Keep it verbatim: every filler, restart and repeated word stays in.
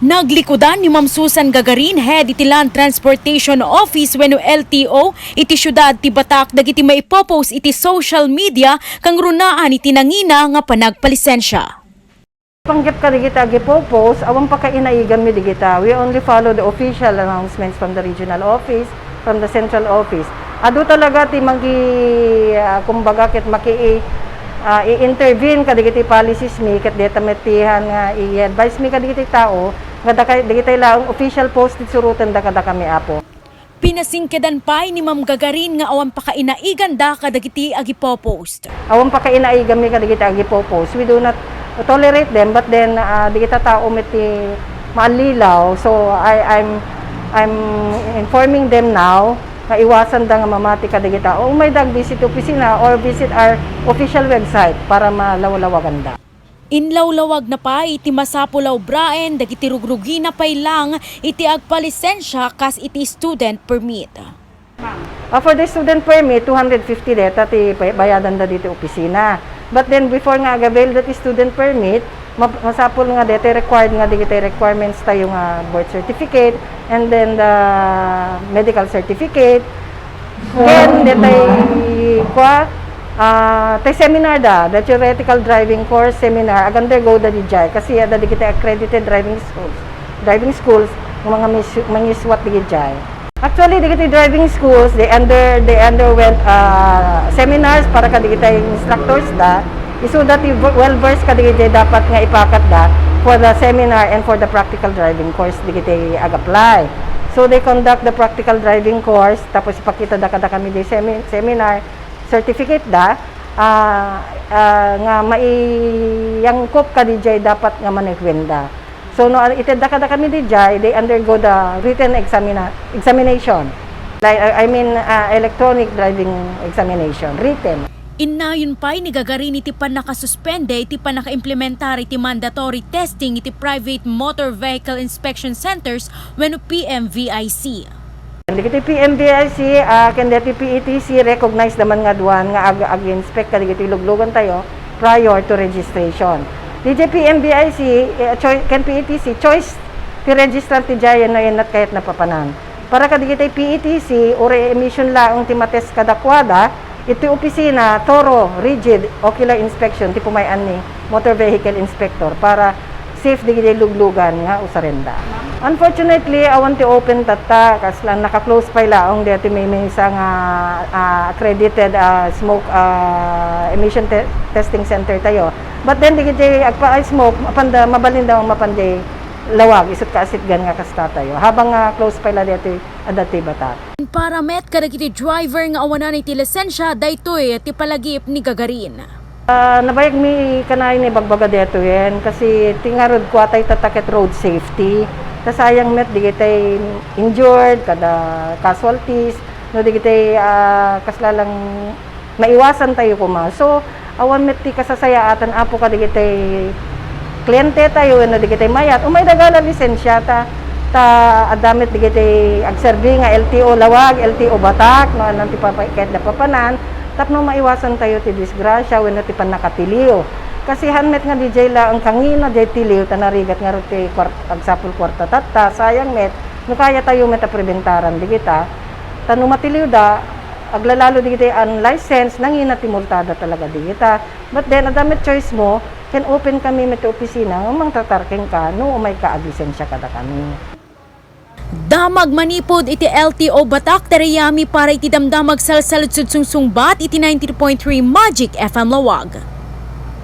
Naglikudan ni Ma'am Susan Gagarin, Head iti Land Transportation Office wenno L T O iti siudad ti Batac, dagiti maipopost iti social media kangrunaan iti nangina nga panagpalisensia. Panggep kadagiti agipopost, awan pakainaiganmi digita. We only follow the official announcements from the regional office, from the central office. Adu talaga ti magi-, ah, kumbaga, ket maki-, ah, i-intervene kadagiti policies mi, ket deta met ti han nga i-advise mi kadagiti tao nga daka-, dagitay laeng official post ti surotenda kadakami, Apo. Pinasingkedan pay ni Ma'am Gagarin nga awan pakainaiganda kadagiti agipopost. Awan pakainaiganmi kadagiti agipopost. We do not tolerate them, but then, ah, dagita tao met ti maallilaw. So, I, I'm, I'm informing them now nga iwasanda nga mamati kadagita. O umayda agvisit opisina or visit our official website para malawlawaganda. Inlawlawagna pay iti masapul a obraen dagiti rugrugina pay laeng iti agpalisensia kas iti student permit. Ah, for the student permit, two hundred fifty deta ti pay-, bayadanda ditoy opisina. But then, before nga ag-avail dati student permit, ma-, masapul nga deta required nga dagiti requirements tayo nga birth certificate, and then the medical certificate, ken detay kua, ah, tay seminar da, the theoretical driving course seminar, ag-undergo da dijay, kasi adda dagiti accredited driving schools, driving schools, nga mga mis-, mangisuat dijay. Actually, dagiti driving schools, they under-, they underwent, ah, seminars para kadagiti instructors da, isu da ti v-, well versed kadagiti dapat nga ipakat da for the seminar and for the practical driving course dagiti ag-apply. So, they conduct the practical driving course, tapos ipakita da kadakami di semi-, seminar certificate da, ah, ah, nga maiyangkop kadijay dapat nga manehuenda. So, no, itedda kadakami dijay, they undergo the written examina-, examination. Like, I, I mean, ah, electronic driving examination, written. Innayon pay ni Gagarin iti pannakasuspende iti pannakaimplementar iti mandatory testing iti private motor vehicle inspection centers wenno P M V I C. Dagiti P M V I C, ah, ken dagiti P E T C, recognized da man nga aduan nga ag-, ag-inspect kadagiti luglugantayo prior to registration. Dagiti P M V I C, eh, choi-, ken P E T C, choice ti registrant ti diay no inat kayat napapanan. Para kadagiti P E T C, uray emission laeng ti matest kadakuada, iti opisina, thorough, rigid, ocular inspection ti pumay-an ni motor vehicle inspector para safe dagiti luglugan nga usarenda. Unfortunately, awan ti open tatta, kasla naka-close pay laeng daytoy maymaysa nga, ah, accredited, ah, smoke, ah, emission te-, testing center tayo. But then, dagiti agpaay smoke, mapanda, mabalinda mapan diay lawag, isut' kaasitgan nga kasta tayo. Habang nga close pay la daytoy adda ti Batac. Para met kadagiti driver nga awanan iti lisensia, daytoy ti palagip ni Gagarin. Ah, nabayag mi kanayon nga ibagbaga daytoyen, kasi ti ngarud kua tay tatta ket road safety. Ta sayang met dagitay injured, kada casualties, no dagitay, ah, kasla lang maiwasan tayo koma. So, awan met ti kasasayaatan, Apo, kadagitay kliente tayo wenno dagitay mayat. Umayda gala lisensia ta, ta adda met dagitay agserbi nga L T O Laoag, L T O Batac, no, annan ti papa-, kayatda papanan, tapno maiwasan tayo ti disgrasya wenno ti pannakatiliw. Kasi han met nga dijay laeng kangina diay tiliw ta narigat ngarud ti kuar-, agsapul kuarta tatta, sayang met, no kaya tayo met a prebentaran dagita, ta no matiliwda, aglalalo dagiti unlicensed, nangina ti multada talaga dagita. But then, adda met choice mo, ken open kami met ti opisina nga mangtratar kenka no umayka aglisensia kadakami. Damag manipud iti L T O Batac, tarayami para iti damdamag salsaludsod sungsungbat iti ninety-two point three Magic F M Laoag.